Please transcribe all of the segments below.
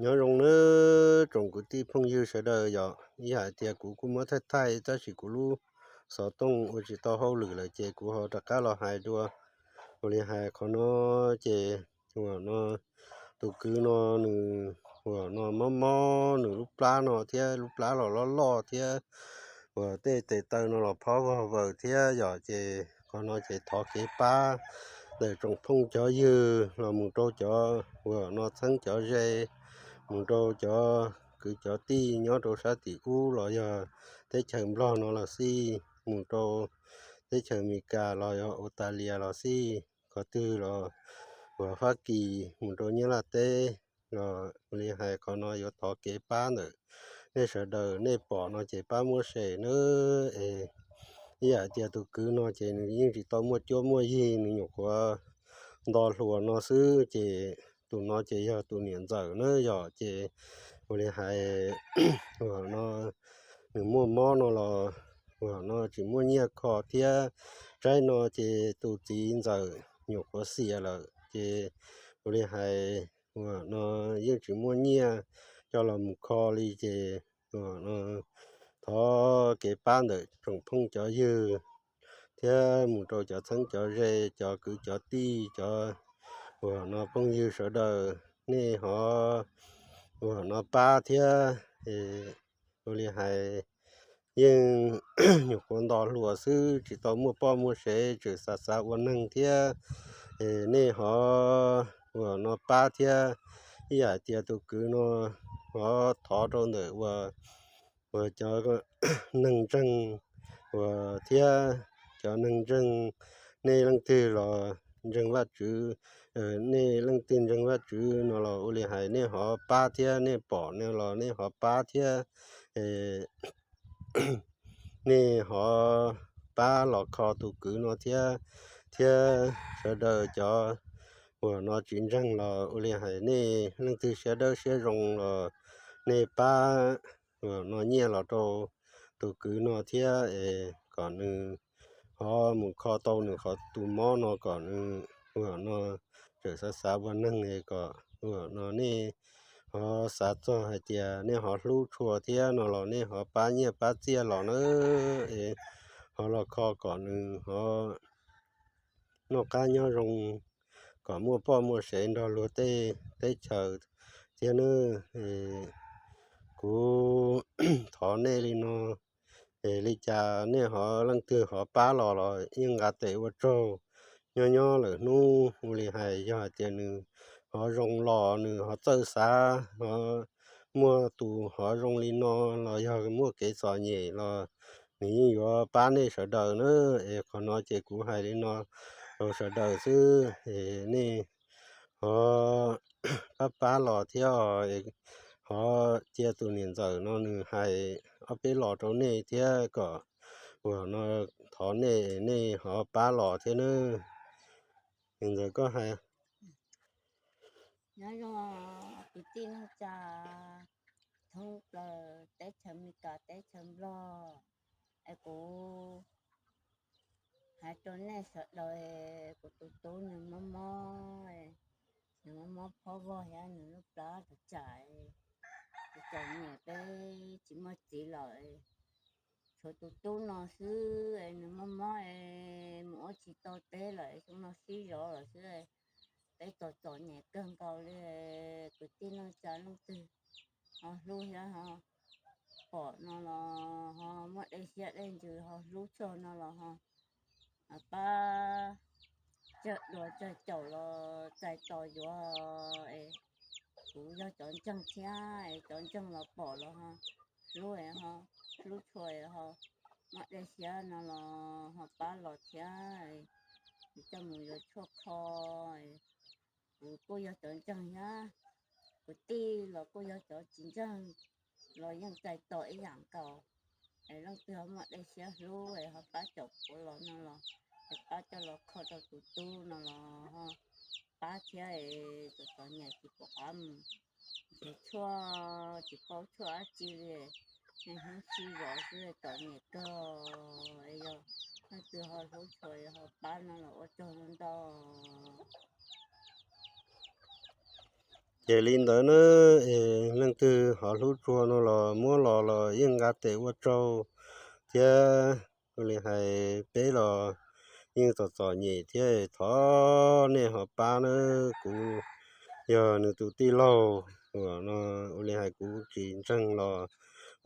Nyob zoo nawb tsoom kwv tij phooj ywg sawv daws yom, ib yam tias kuv kuj muab thaij thaij tab sis kuv lub xov tooj ua tsis tau hauj lwm lawm ces kuv ho rov qab los hais dua. Ua li hais qhov no ces uas no tus kwv no nws uas no mob mob nws lub plab no thiab lub plab los loj loj thiab uas tej tes taw no los phob vog vawm thiab yom, ces qhov no ces thov kev pab ntawm tsoom phooj cov ywg los mus rau cov uas no txheeb cov ze, mus rau cov kwv cov tij nyob rau sab tim ub los yog teb chaws Nplog no los xij, mus rau teb chaws Amelikas los yog Australia los xij, qhov twg los uas Fab Kis mus rau Nyab Laj teb los ua li hais qhov no yuav thov kev pab ntawm nej sawv daws, nej pom no ces pab muab share nawb. Es ib yam tias tus kwv no ces nws yeej tsis tau muaj cuab muaj yig, nws nyuam qhuav nto hluas no xwb ces tus no ces yog tus niam ntxawm na yom, ces ua li hais uas no nws muaj mob no los uas no tsis muaj nyiaj kho thiab, tsaib no ces tus txiv ntxawm nyuam qhuav xiam lawm ces ua li hais uas no yeej tsis muaj nyiaj coj los mus kho li ces uas no thov kev pab ntawm tsoom phooj cov ywg thiab mus rau cov txheeb cov ze, cov kwv cov tij, cov uas no phooj ywg sawv daws, nej ho uas no pab thiab. Ua li hais yeej nyuam qhuav nto hluas xwb tsis tau muaj poj muaj sev, tseem xav xav ua neeg thiab, es nej ho uas no pab thiab. Ib yam tias tus kwv no ho thov rau ntawm uas uas cov neeg ntseeg uas thiab cov neeg ntseeg, nej leej twg los ntseeg Vajtswv, nej leej twg ntseeg Vajtswv no los ua li hais nej ho pab thiab, nej pom no los nej ho pab thiab, nej ho pab los kho tus kwv no thiab, thiab sawv daws cov uas no tsis ntseeg los ua li hais nej leej twg siab dawb siab zoo los nej pab uas no nyiaj los rau tus kwv no thiab es kom nws ho mus kho tau nws qhov tus mob no kom nws uas no tseem xav xav ua neeg es kom uas no nej ho xav txog hais tias nej ho hlub tshua thiab no los nej ho pab nyiaj pab txiaj los na, es ho los kho kom nws ho noj qab nyob zoo, kom muaj poj muaj sev nrog luag tej teb chaws thiab nawb. Kuv thov nej li no, es li cas nej ho leej twg ho pab los los yeej nqa tes ua tsaug. Nyob nyob lawm hnub ua li hais yog hais tias nws ho zoo los nws ho txawj xav ho muaj tus ho zoo li no los yog muaj kev txom nyem los nws yeej yuav pab nej sawv daws na. Es qhov no ces kuv hais li no rau sawv daws xwb, es nej ho pab pab los thiab, ho cia tus niam ntxawm no nws hais ob peb los rau nej thiab kom uas no thov nej, nej ho pab los thiab nawb. Niam ntxawm koj hais. Nyob zoo kwv tij neej tsa thoob plaws teb chaws Amelikas teb chaws Nplog, es kuv hais rau nej sawv daws, kuv tus tub nws mob mob, nws mob mob phob vog thiab nws lub plab tawm tsam, tawm tsam niam peb tsis muaj txiv lawm. Tshuav tus tub no xwb es nws mob mob es mus ua tsis tau teb lawm, xyoo no sib zov lawm xwb. Peb txom txom nyem kawg nkaus li, kwv tij neej tsa leej twg ho hlub thiab ho pom no los ho muaj dej siab dej ntsws ho hlub tshua no los ho pab tsawg duas tsawg caum los txais tos yuav es kuv yog cov ntseeg thiab es cov ntseeg los pom los ho hlub es ho hlub tshua es ho muaj dej siab no los ho pab los thiab es kuv coj mus yuav tshuaj kho. Kuv kuj yog cov ntseeg thiab, kuv tij los kuj yog cov tsis ntseeg los yeej txais tos ib yam nkaus. Es leej twg ho muaj dej siab hlub es ho pab caum kuv los no los es pab coj los kho rau tus tub no los ho pab thiab es txom txom nyem tsis pom qab mus nrhiav tshuaj tsis paub tshuaj dab tsi li, niaj hnub sib zov xwb txom nyem kawg. Yog leej twg ho hlub tshua ho pab no los ua tsaug ntau. Ces li ntawd na, leej twg ho hlub tshua no los muab los los yeej nqa tes ua tsaug thiab. Ua li hais peb los yeej txom txom nyem thiab, thov nej ho pab nawb. Kuv yog nws tus tij laug, uas no ua li hais kuv tsis ntseeg los,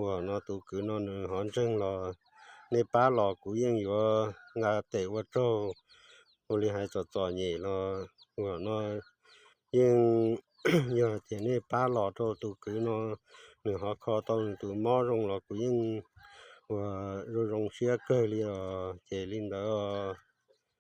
uas no tus kwv no nws ho ntseeg los, nej pab los kuv yeej yuav nqa tes ua tsaug. Ua li hais txom txom nyem los, uas no yeej yog tias nej pab los rau tus kwv no, nws ho kho tau nws tus mob zoo los kuv yeej uas zoo zoo siab kawg li os. Ces li ntawd